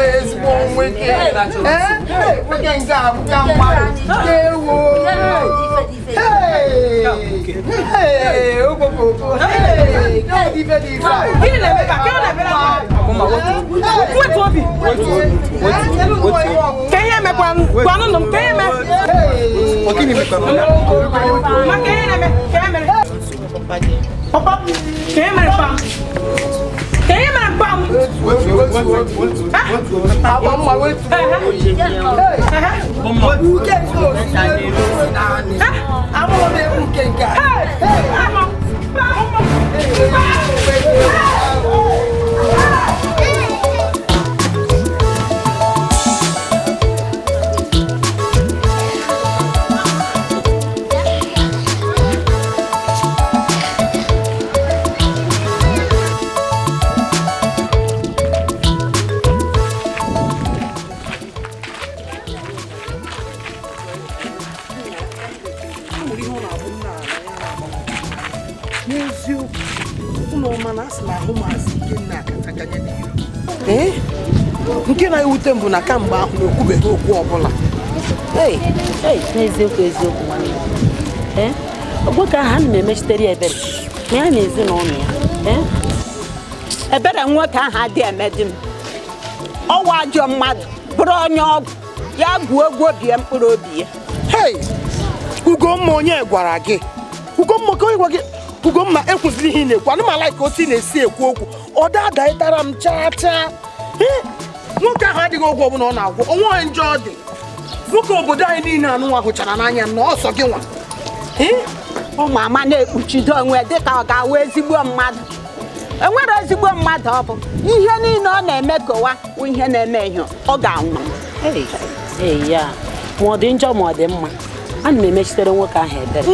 Ezigbo nwoke. Ee, nwoke nke a abụka mmadụ. Ewo. Hey, okpokoko. Hey, ife dị ife a. Gịnị na-eme ka gịnị na-eme na wetu obi ka ihe emekwa gwanụnụ m ka ihe eme ma ka ihe na-eme ka ihe mere papa ka ihe mere pam ka ihe mere pam. Agba mma wetu. Uke nke osisi naanị. Amụrụ m egwu nke nke a. N'eziokwu, ụlọ ọma na asị na ahụ maazị Ikenna akachakanye n'iru. Ee, nke na-ewute m bụ na kamgbe ahụ na okwubeghị okwu ọbụla. N'eziokwu eziokwu nwanne m. Ogbe ka ahụ ana m emechitere ya ebere ma ya na ezinụlọ ya. Ebere nwoke ahụ adịghị eme di m. Ọwa ajọ mmadụ bụrụ onye ọgwụ ya gwuo egwu obie mkpụrụ obi ya. Hei, Ugomma, onye gwara gị? Ugomma, ka onye gwa gị? Ugomma, ekwuziri ihe ị na-ekwu. Anụmala ka otu ị na-esi ekwu okwu ọ dadaịtara m chaa chaa. Nwoke ahụ adịghị ọgwụ ọbụla ọ na-agwọ, onwe onye njọ ọ dị. Nwoke obodo anyị niile anụnwa hụchara n'anya na ọsọ gị nwa. Ụmụ ama na-ekpuchido onwe dịka ọ ga-awụ ezigbo mmadụ. Enwere ezigbo mmadụ ọ bụ ihe niile ọ na-eme kowa wụ ihe na-eme ihe ọ ga-anwụ. Ee ya, ma ọ dị njọ ma ọ dị mma, ana m emechitere nwoke ahụ ebere.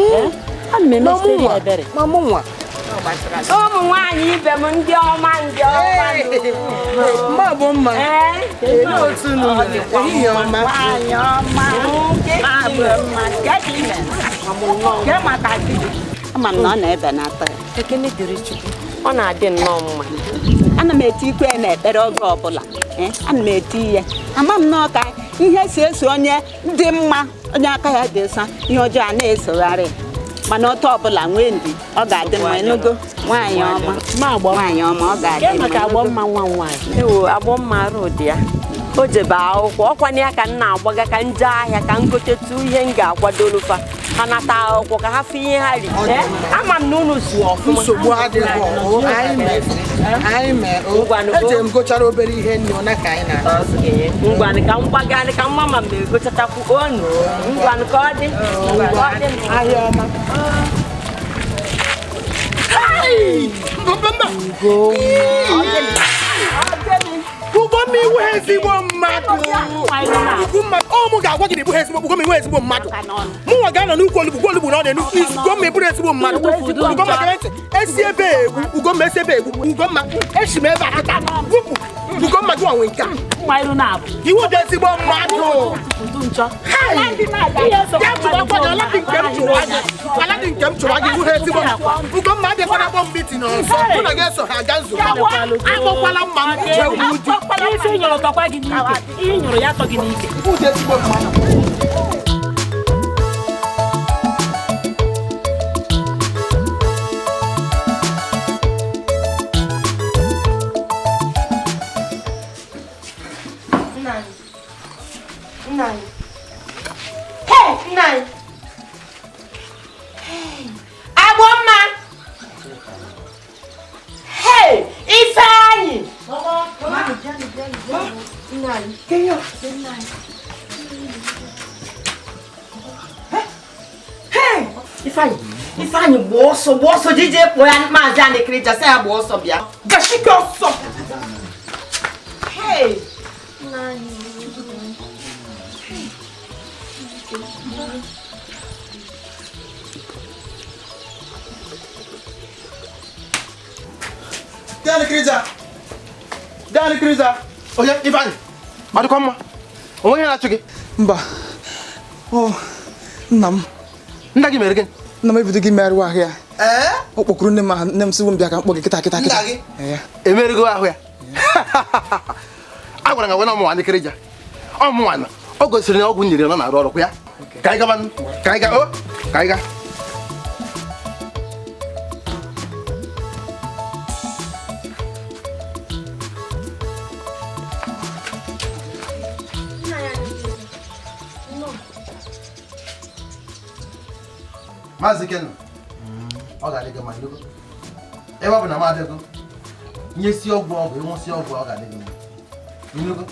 Ana m emechitere ya ebere. Ma mụ nwa. Ụmụ nwaanyị ibe m ndị ọma ndị ọma. Mma bụ mma. Otu unu mere. Ehihie ọma. Nwaanyị ọma. Ama m na ọ na-ebenata ya. Ekene dịrị Chukwu, ọ na-adị nnọọ mma. Ana m eti ikwe ya n'ekpere oge ọbụla. Ana m eti ya. Ama m na ọ ka ihe si eso onye dị mma, onye aka ya dị nsọ, ihe ọjọọ a na-esogharị. Mana ọtọ ọbụla nwee ndị ọ ga-adị mma ịnụgo. Nwaanyị ọma. Nwaanyị ọma ọ ga-adị mma. Maka agbọ mma nwa nwaanyị. Ewo, agbọ mma arụ dị ya. O jebe akwụkwọ, ọkwa ya ka m na-agbaga ka m jee ahịa ka m gotetu ihe m ga-akwadolu fa. Ha nata akwụkwọ ka ha fụ ihe ha ri. Ama m na unu zu ọfụma. Nsogbu adịghị. Anyị mee. Eje m gochara obere ihe nri ọna ka anyị na-ana. Ngwanụ ka m gbaga ka mma ma m egochatakwu onu. Ngwanụ ka ọ dị. Ahịa ọma. Ugomma, iwu ezigbo mmadụ. Ugomma, ọ mụ ga-agwa gị na ịbụghị ezigbo. Ugomma, iwu ezigbo mmadụ. Mụ nwa ga-anọ n'ukwu olugbu, gwa olugbu na ọ na-enu. Ugomma, ịbụrụ ezigbo mmadụ. Ugomma, gere ntị. Esi ebe egwu. Ugomma, esi ebe egwu. Ugomma, esi m ebe a ata. Wupụ. Ugomma, gị nwa nke a. Iwu dị ezigbo mmadụ. Ya chụrụ akwa gị, ala dị nke m chụrụ gị. Ala dị nke m chụrụ gị, iwu ha ezigbo mmadụ. Ugomma, adịkwana akpọ m mitin ọzọ. Mụ na gị eso ha aga nzukọ. Akpọkwala mma m jee ugwu di. Ife nyụrụ tọkwa gị n'ike. Ihe nyụrụ ya tọ gị n'ike. Ụdị ezigbo mmadụ. Agbọ mma. Hey, Ifeanyị. Ifeanyị, Ifeanyị gba ọsọ, gba ọsọ jije kpọọ ya maazị Anịkịrịja sị ya gba ọsọ bịa. Gashike ọsọ. Hey. Danny Kriza, onye Ifeanyị, ọ dịkwa mma? Onwe ihe na-achụ gị? Mba. Ọ nna m. Nna gị mere gịnị? Nna m ebido gị merụọ ahụ ya. Ọ kpọkuru nne m ahụ, nne m sị m bịa ka m kpọ gị kịta kịta kịta. Nna gị? Emerụgo ahụ ya. A gwara nga wena ọmụnwa nịkịrịja. Ọmụnwa na o gosiri na ọgwụ nyere nọ na-arụ ọrụ kwa ya. Ka anyị gaba ka anyị ga o ka anyị ga. Maazị Ikenna, ọ ga-adị gị mma nnukwu. Ebe ọ bụ na m adịgo, nyesi ọgwụ ọgwụ, ịnwụsị ọgwụ ọ ga-adị gị mma. Nnukwu,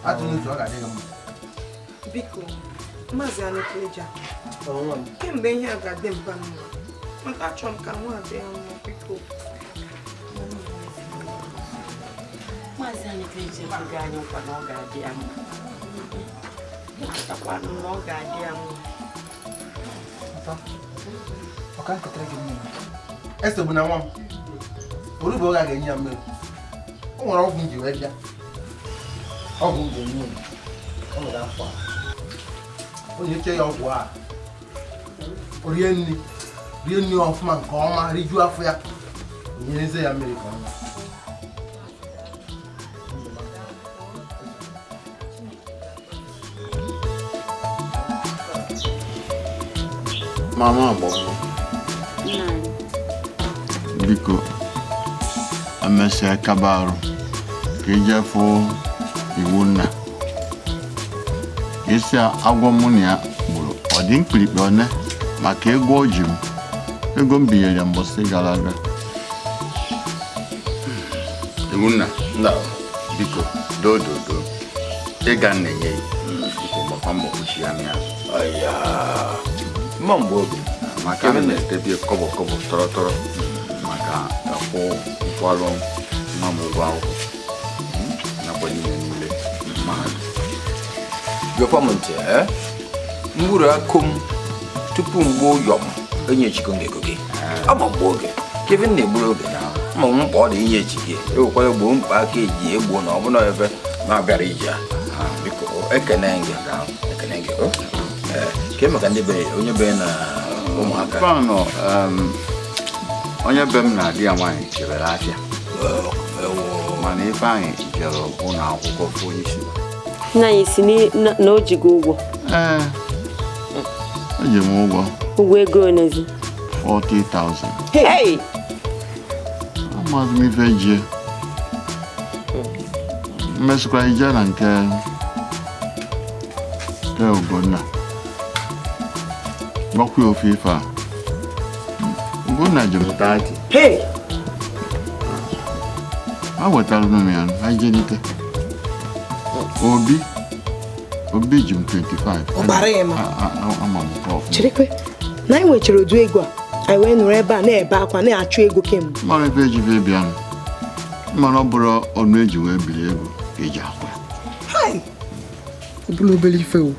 atụ n'uche ọ ga-adị gị mma. Biko, Maazị Anịkịrịja, kemgbe ihe a ga-adị mba mma, maka achọrọ m ka nwa adị ya mma, biko. Maazị Anịkịrịja ekwughị anyị nkwa na ọ ga-adị ya mma. Echetakwanụ na ọ ga-adị ya mma. Esogbu na nwa m orugbo oge a ga-enye ya mmiri o nwere ọgwụ m ji wee bịa ọgwụ m ga-enye ya ọ nwere afọ a o nyeche ya ọgwụ a o rie nri ọfụma nke ọma rijuo afọ ya o nyerezie ya mmiri ka ọ ṅụọ. Mama agbọghọ biko emesịa kaba arụ ka ije fụ iwu nna isi agwọ mụ na ya gburu ọ dị mkpirikpi one maka ego o ji m ego m binyere ya mbọsị gara aga. Iwu nna biko dododo ịga na-enye ya biko gbakwa mbọ kwuchi ya n'azụ mma mgbe oge maka a na-edebe kọbọ kọbọ tọrọ tọrọ maka akwụ nkwalụ nwa m ụgwọ akwụkwọ nakwa niile niile mahadum. Gekwa m ntị mgburu akụ m tupu mgbe ụyọm enyechigo m ego gị ama mgbe oge Kevin na-egburu oge ma mkpa ọ dị inyechi gị ewekwara gboo mkpa aka eji egbuo na ọbụna ebe na-abịara ije a biko ekene gị ekene gị ke maka ndị be onye be na ụmụaka onye be m na-adị ya nwaanyị chebere afịa mana Ifeanyị jere ụlọ akwụkwọ fụ onye isi nna anyị si na o ji gị ụgwọ. Ee, o ji m ụgwọ. Ụgwọ ego onezi? 40,000. Hey! Amaghị m ife jie mmesịkwa ije na nke Ugonna gwakwa ofe ife a Ugonna ji m 30. Hey! A wetara m ya ha jelite Obi ji m 25. Ọ gbara ya ma ama m nke ọfụma. Cherekwe na anyị nwechara ụdị ego a anyị wee nọrọ ebe a na-ebe akwa na-achụ ego kemgbe. Mara ebe eji bịa bịa mana ọ bụrụ ọnụ eji wee biri ego eji akwa. Ọ bụrụ obere ife o.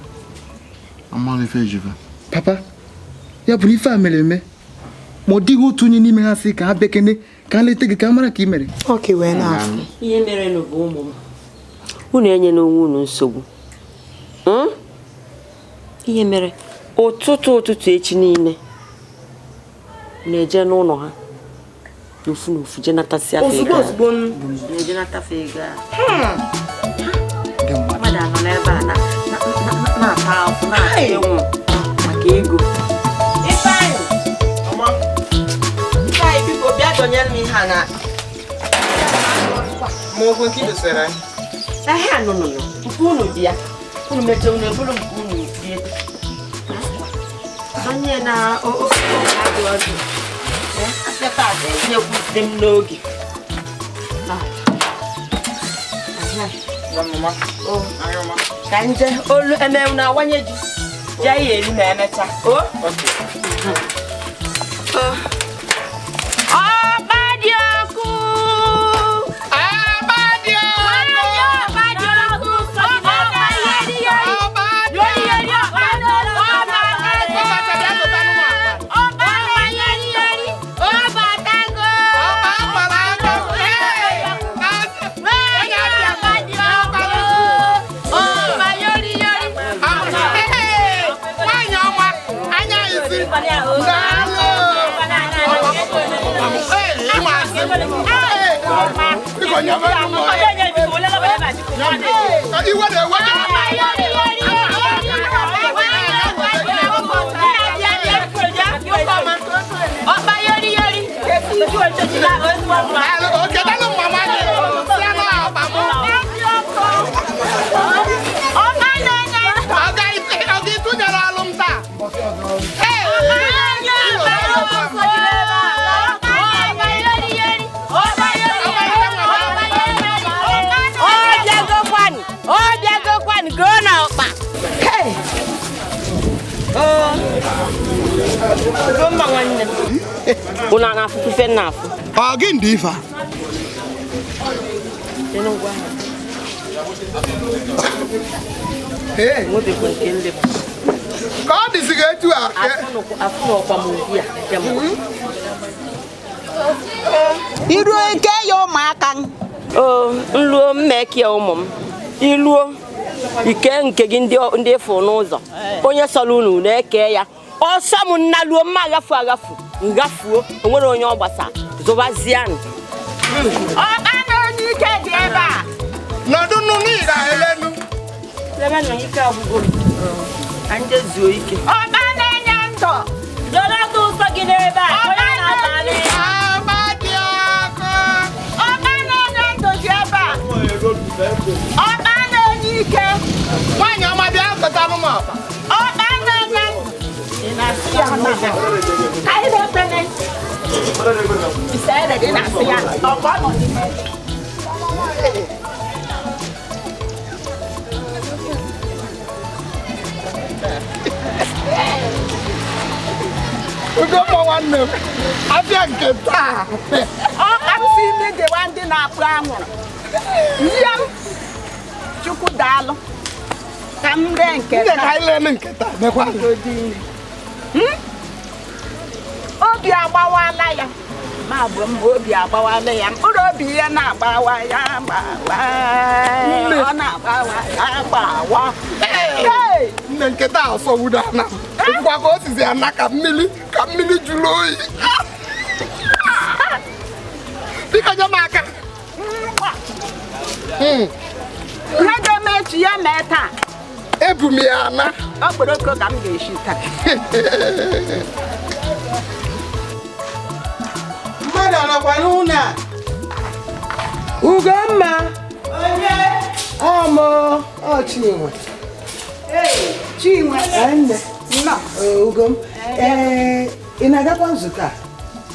Amara ife eji bịa. Papa, ya bụrụ ife a mere eme ma ọ dịghị otu onye n'ime ha sị ka ha bekene ka ha leta gị ka ha mara ka ị mere. Ọ ka wee na-afụ. Ihe mere nụ bụ ụmụ m. Unu enyela onwe unu nsogbu. Ihe mere ụtụtụ echi niile na-eje n'ụlọ ha n'ofu n'ofu je natasị afa ego. Ozugbo na-eje natafe ego a. Mmadụ anọ n'ebe a na-ata afụ na-ata enwu maka ego. Ifeanyị! Ifeanyị biko bịa dọnyere m ihe a na ma okwu nke i dosara anyị. Ahịa nụnụnụ nke unu bịa unu mechaa unu eburu nke unu bie. Onye na adụ ọdụ afịa taata enyekwute m n'oge. Ka nje olu emewu na awanye ji ji anyị eri ma emechaa. O Ọkpadịọkụ! Iwe na-ewe gị. Ọba yori yori. Kedụ mama gị? Si anụ akpa m. Ọ ga-etụnyere alụ m taa? Unu a na-afụ ife m na-afụ? Ọ gị ndị ife a? Ka ọ dịzị gị etu a? Afụnụkwa m ụdị a kemgbe. Iruo ike ya ụmụaka. O nluo mmeke ya ụmụ m. Iluo ike nke gị ndị ịfụ n'ụzọ. Onye sọrọ unu na-eke ya. Ọsọ m nnaluo mma aghafu aghafu ngafuo onwere onye ọ gbasa zụbazianụ. Ọba na onye ike dị ebe a. Nọdụ nụ n'ịga elenu. Ebe nọ ike agwụgo m. Ka nje zuo ike. Ọba na-enye ndụ. Dọlata ụsọ gị n'ebe a. Onye na-abalị. Ọba dị ọkụ. Ọba na-enye ndụ dị ebe a. Ọba na-enye ike. Nwaanyị ọma bịa gotanụ m ọba. Ọba na-enye ndụ. Ugomma nwanne m, abịa nke taa. Ọ ka m si ime dewa ndị na-akpụ anwụrụ. Nye m Chukwu daalụ ka m ree nke taa. Ka anyị lee nke taa, mekwa. Obi agbawala ya. Ma bụ m obi agbawala ya. Mkpụrụ obi ya na-agbawa ya agbawa. Ọ na-agbawa ya agbawa. Nne nke taa asọgbudo ana m. Ngwa ka o sizi ana ka mmiri jụrụ oyi. Biko nye m aka. Ihe ga-eme echi ya mee taa. Ebu m ya ana. Okporoko ka m ga-esi taa. Mmadụ anọkwa n'ụlọ a? Ugomma. Onye? Ọmụ ọ Chinwe. Ee, Chinwe. Nne. Nnọọ. Ugom. Ee, ị na-agakwa nzukọ a?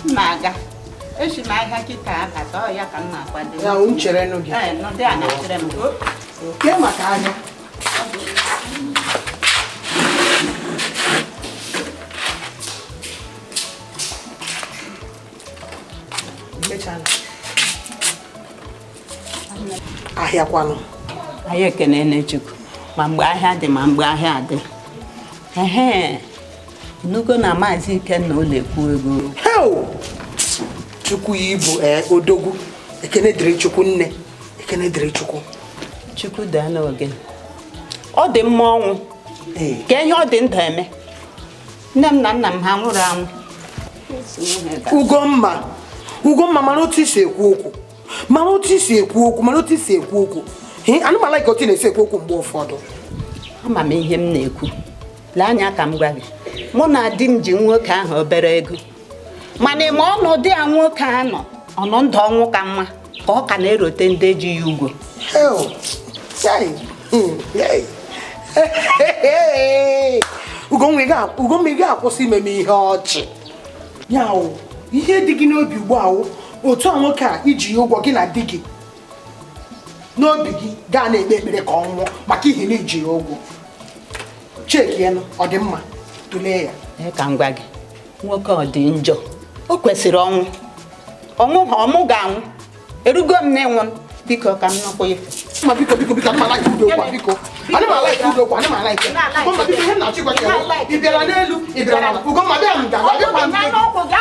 M na-aga. Esi m ahịa kịta abata, ọ ya ka m na-akwado. Ya m chere nụ gị. Ee, nọdụ a na-chere m. Kee maka ahịa. Ahịa kwanụ. Anyị ekene Chukwu ma mgbe ahịa dị ma mgbe ahịa adị. Ehe, nugo na Maazị Ikenna ọ na-ekwu ego. Chukwu ibu odogwu. Ekene dịrị Chukwu nne. Ekene dịrị Chukwu. Chukwu daa n'oge. Ọ dị mma ọnwụ. Ka ihe ọ dị ndụ eme. Nne m na nna m ha nwụrụ anwụ. Ugomma. Ugomma mara otu isi ekwu okwu. Mara otu isi ekwu okwu, mara otu isi ekwu okwu. Anụmala ka otu na-esi ekwu okwu mgbe ụfọdụ. Ama m ihe m na-ekwu. Lee anya ka m gwa gị. Mụ na di m ji nwoke ahụ obere ego. Mana ime ọnọdụ ya nwoke a nọ, ọnụ ndụ ọnwụ ka mma ka ọ ka na-erote ndị ji ya ụgwọ. Ugomma, ị ga-akwụsị ime m ihe ọchị. Ya ihe dị gị n'obi ugbu a otu a nwoke a iji ya ụgwọ gị na di gị n'obi gị gaa na-ekpe ekpere ka ọ nwụọ maka ihi na iji ya ụgwọ. Cheki ya ọ dị mma, tụlee ya. Ka m gwa gị, nwoke ọ dị njọ, o kwesịrị ọnwụ. Ọnwụ ha ọmụ ga-anwụ. Erugo m na-enwụ, biko ka m nọkwa ya. Ma biko biko biko ana m ala udo kwa biko. Ana m ala udo kwa, ana m ala ike. Ugomma biko ihe m na-achọ ịgwa gị ị bịara n'elu, ị bịara n'ala. Ugomma bịa m ga abịakwa m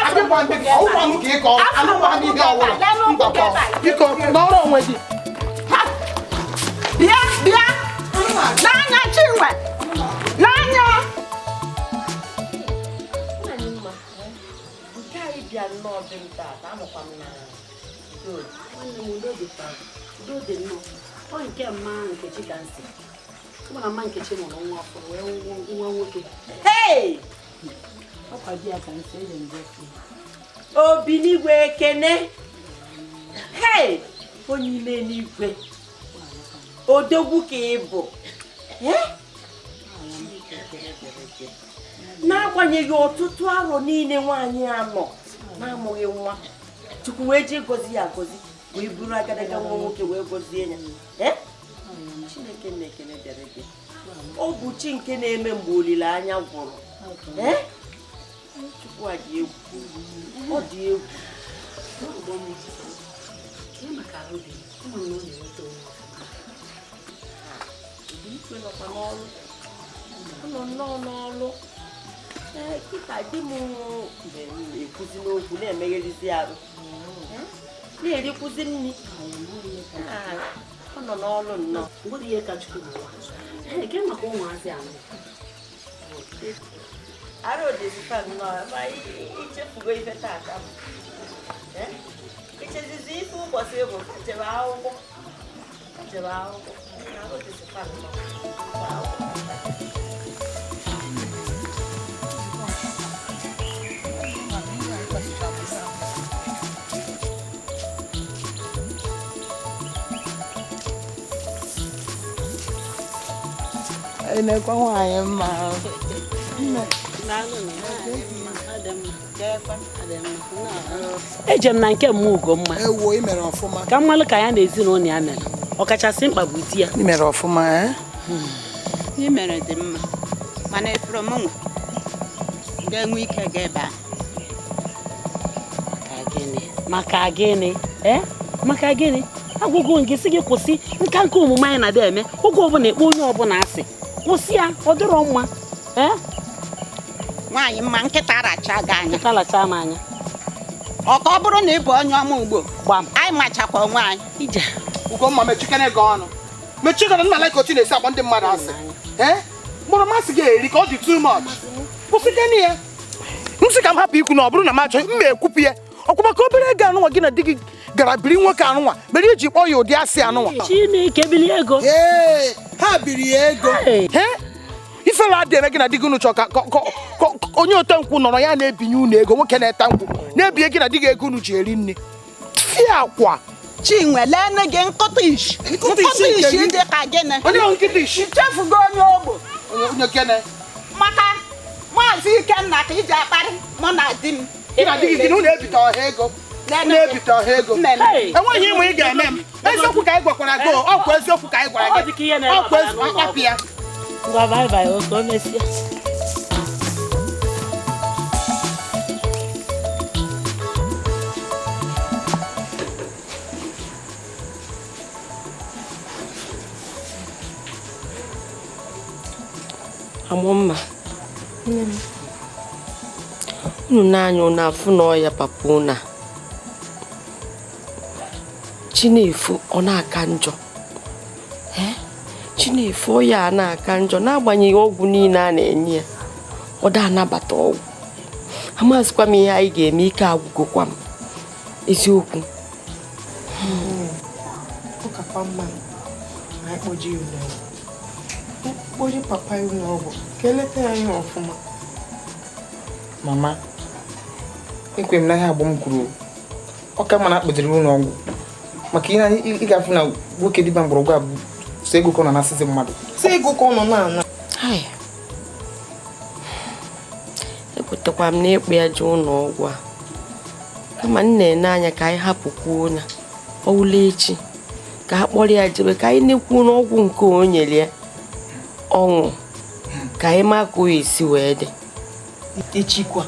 abịakwa m gị ọwụkwa m ka ị kọọ anụkwa m ihe ọwụla mgbakọ. Biko nọrọ onwe gị. Bịa bịa n'anya Chinwe n'anya. Nke anyị bịa nnọọ dị m taata, amụkwa m na udo dị. Ọ nke mma Nkechi ka nsị. Ọ na mma Nkechi mụrụ nwa ọfụrụ wee nwa nwoke. Hey! Ọkwa di ya ka nsị eji nje si. Obi n'igwe ekene. Hey! Onye ime n'igwe. Odogwu ka ị bụ. N'agbanyeghị ọtụtụ arọ niile nwaanyị a nọ na-amụghị nwa, Chukwu wee jee gọzie ya agọzi wee buru agadaga nwa nwoke wee gọzie ya. Chineke na-ekene dịrị gị. Ọ bụ chi nke na-eme mgbe olileanya gwụrụ. Chukwu a dị egwu. Ọ dị egwu. Ọ nọ nnọọ n'ọlụ. Kịta di m na-ekwuzi n'okwu na-emegherizi arụ na-erikwuzi nri. Ọ nọ n'ọlụ nnọọ. Arụ dịzikwa nnọọ ma ichefugo ife tata m. Ichezizi ife ụbọchị bụ jebe akwụkwọ. Jebe akwụkwọ. Arụ dịzikwa nnọọ. Enekwa nwaanyị mma. Eje m na nke mma Ugomma. Ewo, i mere ọfụma. Ka mmalụ ka ya na ezinụlọ ya mere. Ọkachasị mkpa bụ di ya. I mere ọfụma, eh? I mere dị mma. Mana efuru m nwa ga-enwe ike ga ebe a. Maka gịnị? Maka gịnị? Eh? Maka gịnị? Agwụgwọ nke sị gị kwụsị nka nke omume anyị na-adị eme oge ọbụla ekpe onye ọbụla asị. Kwụsị ya, ọ dịrọ mma. Eh? Nwaanyị mma nkịta racha gị anya. Nkịta racha m anya. Ọ ka ọ bụrụ na ị bụ onye ọma ugbo. Gbam. Anyị machakwa onwe anyị. Ije. Ugomma mechikene gị ọnụ. Mechikene nna like otu na-esi agba ndị mmadụ asị. Eh? Mkpụrụ masị gị eri ka ọ dị too much. Kwụsịkene ya. M sị ka m hapụ ikwu na ọ bụrụ na m achọghị m ekwupụ ya. Ọkwa maka obere ego anụnwa gị na di gị gara biri nwoke anụnwa mere iji kpọọ ya ụdị asị anụnwa. Chineke bili ego. Ee, ha biri ya ego. Ifere adị eme gị na di gị unu chọọ ka onye ote nkwụ nọrọ ya na-ebinye unu ego, nwoke na-ete nkwụ na-ebinye gị na di gị ego unu ji eri nri. Fie akwa. Chinwe lee gị nkụta ishi. Nkụta ishi dị ka gịnị? Onye nkụta ishi? Ichefugo onye ogbo. Onye gịnị? Maka Maazị Ikenna ka iji akparị mụ na di m. Gị na di gị na unu ebite ọha ego. Na-ebite ọha ego. Enweghị ịmụ ị ga-eme m. Eziokwu ka anyị gwakwara gị, ọ kwa eziokwu ka anyị gwara gị. Ọ kwa eziokwu akpapụ ya. Ngwa bye bye, oke o mesịa. Amụmma. Unu na-anya unu afụ na ọya papa unu a. Chinefu ọ na-aka njọ. Chinefu ọya a na-aka njọ n'agbanyeghị ọgwụ niile a na-enye ya. Ọ da anabata ọgwụ. Amazịkwa m ihe anyị ga-eme, ike agwụgokwa m. Eziokwu. Ọ kakwa mma na anyị kpoje ya ụlọ ọgwụ. Kpoje papa ya ụlọ ọgwụ ka eleta ya ihe ọfụma. Mama, ekwe m na ihe agbọ m kwuru ọ ka mma na akpụjiri ụlọ ọgwụ maka ihe ị ga-afụ na nwoke dịba mgbọrọgwụ a bụ sọ ego ka ọ na-anasịzi mmadụ. Sọ ego ka ọ nọ na-ana. Ekwetekwa m na ịkpụ ya jee ụlọ ọgwụ a. Kama m na-ene anya ka anyị hapụkwuo ya ọwụla echi ka a kpọrọ ya jebe ka anyị nekwuo n'ọgwụ nke o nyere ya ọṅụ ka anyị maa ka o esi wee dị. Echikwa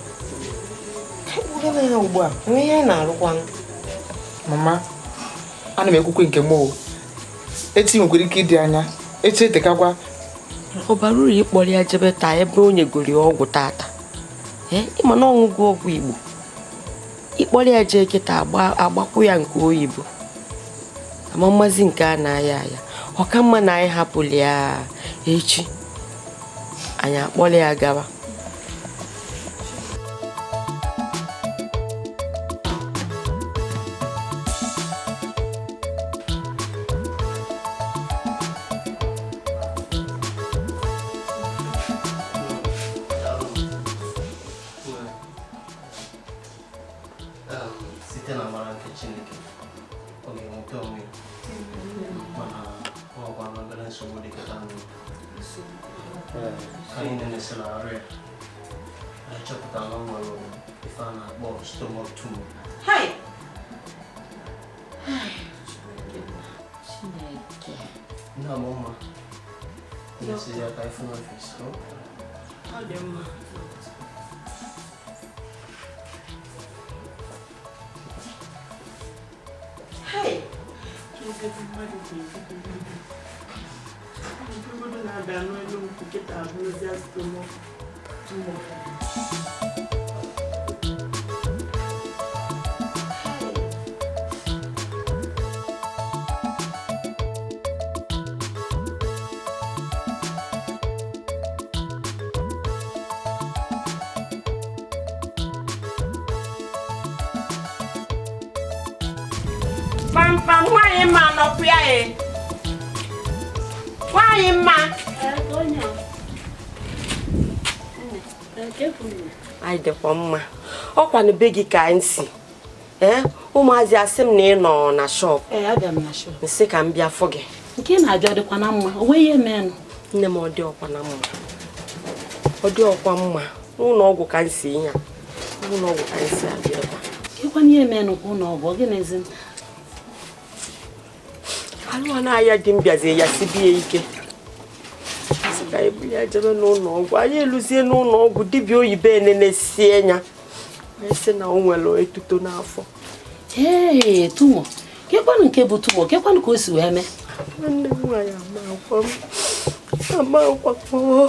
ka anyị kpọga ya ugbu a, nwee ihe anyị na-arụkwanụ. Mama, ana m ekwukwe nke m o. Echi nwekwara ike ịdị anya, echi etekakwa. Ọ bara uru ịkpọrọ ya jebe taa ebe o nyegoro ya ọgwụ tata. Ịma na ọṅụgwụ ọgwụ Igbo. Ịkpọrọ ya jee kịta agbakwu ya nke oyibo. Ama mmazi nke a na-aya aya. Ọ ka mma na anyị hapụrụ ya echi. Anyị akpọrọ ya gawa. Site na amara nke Chineke ọ ga-enweta onwe ya, mana ọ nwekwara obere nsogbu dị kịta. Ka anyị na-enesịrị arụ ya, anyị chọpụtara na ọ nwere ife a na-akpọ stomach tumor. Nne mma na-esizi aka ifu n'ọfịs. Ọ dị mma. Pam nwaanyị mma nọkwu ya e. Nwaanyị mma. Anyị dịkwa mma. Ọkwa na be gị ka anyị si. Ụmụazị asị m na ị nọ na shop. Nsị ka m bịa fụ gị. Nke na-abịa dịkwa na mma. O nweghị ihe menụ. Nne m ọ dị ọkwa na mma. Ọ dị ọkwa mma. N'ụlọ ọgwụ ka m si ihe a. N'ụlọ ọgwụ ka m si abịa ebe a. Ịkwa ihe menụ kwa ụlọ ọgwụ, ọ gịnịzi? Alụ na-aya di m bịazie ya sibie ike. Ka ebu ya jebe n'ụlọ ọgwụ. Anyị eluzie n'ụlọ ọgwụ, dibịa oyibo enenesie ya. Sị na o nwere etuto n'afọ. Ee, tumor. Kekwanụ nke bụ tumor, kekwanụ ka o si wee mee? Nwanne m nwaanyị ama akwa m.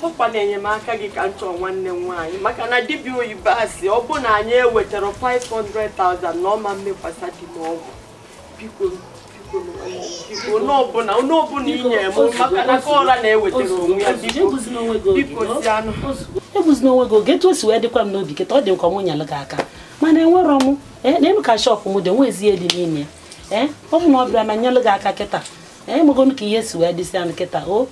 Ọkwa na enyemaka gị ka m chọọ nwanne m nwaanyị, maka na dibịa oyibo a sị ọ bụ na anyị ewetara 500,000 na ọma mmekwasa dị m ọgwụ. Biko onye ọbụla inye m, maka na ka ọra na-ewetara onwe ya. Egbuzina onwe gị oge. Etu o si wee dịkwa m n'obi kịta, ọ dị nkwa m nyelụ gị aka, mana enwerọ m n'elu ka shọpụ m dị nwezi ihe dị n'ime ya. Ọ bụ na ọ bịara ma nyelụ gị aka kịta, emegonu ka ihe si wee dịsị anụ kịta. O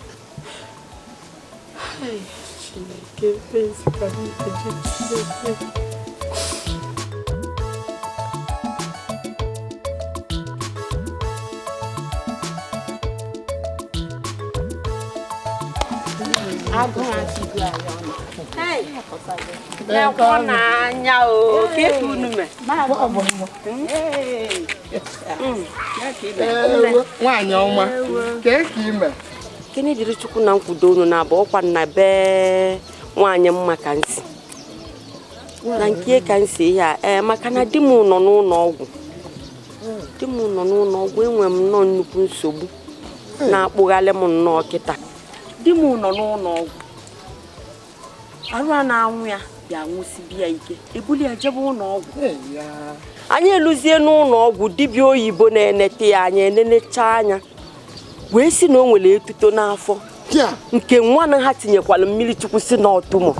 Nwaanyị ọma, kee ka ime? Kene dịrị Chukwu na nkwudo unu na-abụ ọkwa na be nwaanyị mma ka nsi na nke ka nsi ihe a. Maka na di m nọ n'ụlọ ọgwụ, di m nọ n'ụlọ ọgwụ, enwe m nnọọ nnukwu nsogbu na-akpụghalị m nnọọ kịta. Di m nọ n'ụlọ ọgwụ, arụ a na-anwụ ya bịa nwụsibi ya ike, ebuli ya jebe ụlọ ọgwụ. Anyị eluzie n'ụlọ ọgwụ, dibịa oyibo na-enete ya anya, enenecha anya wee sị na o nwere etuto n'afọ nke nwa na ha tinyekwara mmiri Chukwu si na ọtụmọ.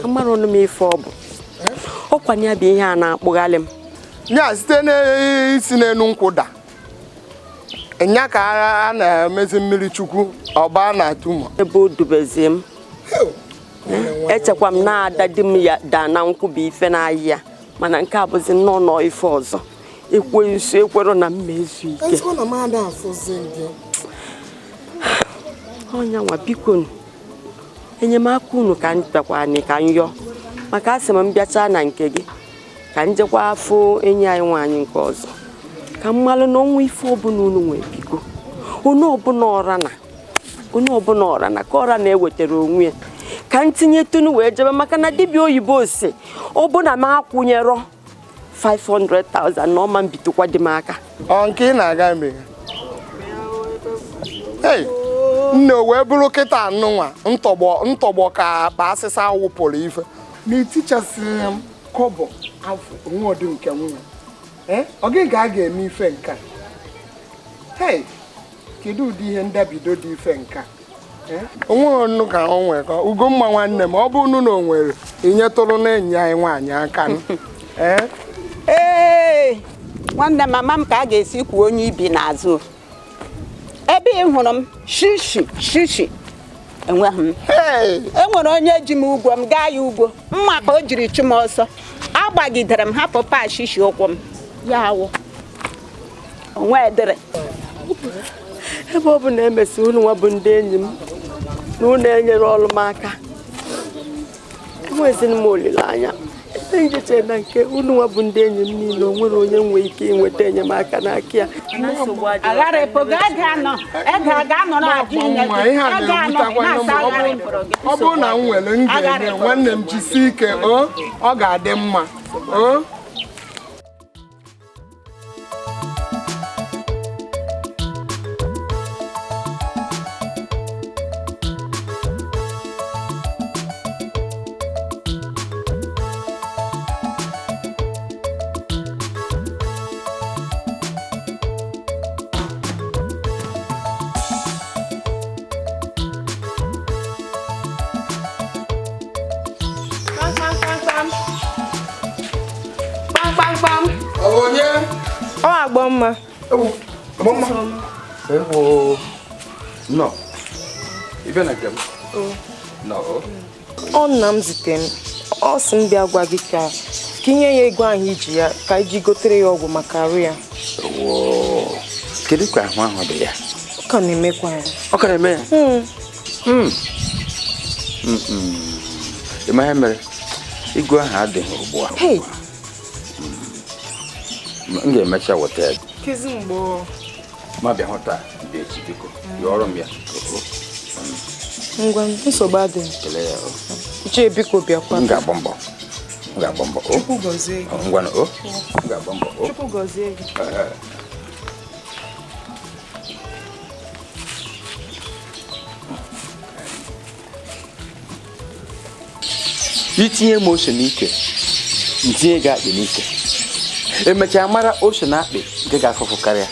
Amara ọnụ m ife ọ bụ ọkwanye ya bụ ihe a na-akpụghalị m ya site n'isi n'elu nkwụ da nya ka a na-emezi mmiri Chukwu ọba na tumọ. Ebe o dubezie m, echekwa m na-ada di m ya daa na nkwụ bụ ife na-ayị ya, mana nke a bụzi nnọọ nọọ ife ọzọ. Ekwensu ekwero na mma ezu ike. Ọnya nwa biko enyemaka unu ka m bịakwa anyị ka m yọọ, maka asị m bịachaa na nke gị ka m jekwa afọ enyi anyị nwaanyị nke ọzọ ka m malụ na ọnwa ife ọbụla unu nwee. Biko onye ọbụla ọra na onye ọbụla ọra na ka ọra na-ewetara onwe ya ka m tinye tunu wee jebe, maka na dibịa oyibo si ọ bụ na m akwụnyerọ 500,000 na ọma mbitụkwa dị m aka. Ọ nke ị na-aga eme? Hey, nne wee bụrụ kịta anụnwa ntọgbọ ka akpa asịsa wụpụrụ ife na-etichasịrị m kọbọ afọ onwe ọdị nke nwa. Ọ gị ka a ga-eme ife nka? Hey, kedu ụdị ihe ndabido dị ife nka? Onwe ọnụ ka ọ nwere ka Ugomma nwanne m, ọ bụ unu na o nwere inyetụrụ na enyi anyị nwaanyị aka. Ee, nwanne mama m ka a ga-esi kwuo onye ibi n'azụ. Ebe ị hụrụ m shishi shishi enweghị m. Enwere onye ji m ugwo, m gaa ya ugwo, mma ka o jiri chụ m ọsọ. Agbagidere m hapụ pashishi ụkwụ m ya awụ onwe dịrị. Ebe ọ bụ na emesi unu nwa bụ ndị enyi m na unu enyere ọrụ m aka, enweziri m olileanya. Ebe njeche na nke unu nwa bụ ndị enyi m niile, o nwere onye nwee ike inweta enyemaka n'aka ya. Ọ bụrụ na m nwere m ga-enye nwanne m, jisie ike, ọ ga-adị mma. Agbọmma. Agbọmma. Ewo. No. Ibe na nkem. No. Ọ nna m zite m. Ọ sị m bịa gwa gị ka inye ya ego ahụ iji ya ka iji gotere ya ọgwụ maka arụ ya. Ewo. Kedu ka ahụ ahụ dị ya? Ọ ka na-emekwa ya. Ọ ka na-eme ya? Ị ma ihe mere? Ego ahụ adịghị ugbu a. M ga-emecha weta ya. Kezi mgbe ma bịa hụta dị echi biko. Yọrọ m ya. Ngwa, nsogbu adịghị. Kelee ya. Uche biko bịakwa. M ga-agba mbọ. M ga-agba mbọ. Chukwu gọzie gị. Ngwa na o. M ga-agba mbọ. Chukwu gọzie gị. Itinye m ose n'ike, ntinye gị akpị n'ike. Emechaa mara ose na akpị nke ga-afụfụ karịa.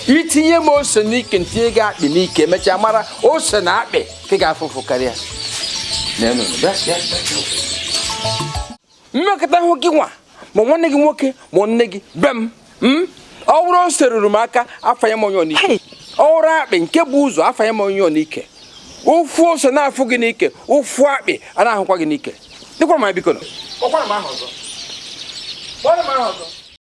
Itinye m ose n'ike, ntinye gị akpị n'ike, emechaa mara ose na akpị nke ga-afụfụ karịa. Mmekọta hụ gị nwa ma nwanne gị nwoke ma nne gị be m, ọ bụrụ ose ruru m aka afanye m onye n'ike, ọ bụrụ akpị nke bụ ụzọ afanye m onye n'ike. Ụfụ ose na-afụ gị n'ike, ụfụ akpị a na-ahụkwa gị n'ike. Dịkwara m biko nọ. Kpọkwara m aha ọzọ. Kpọrọ m aha ọzọ.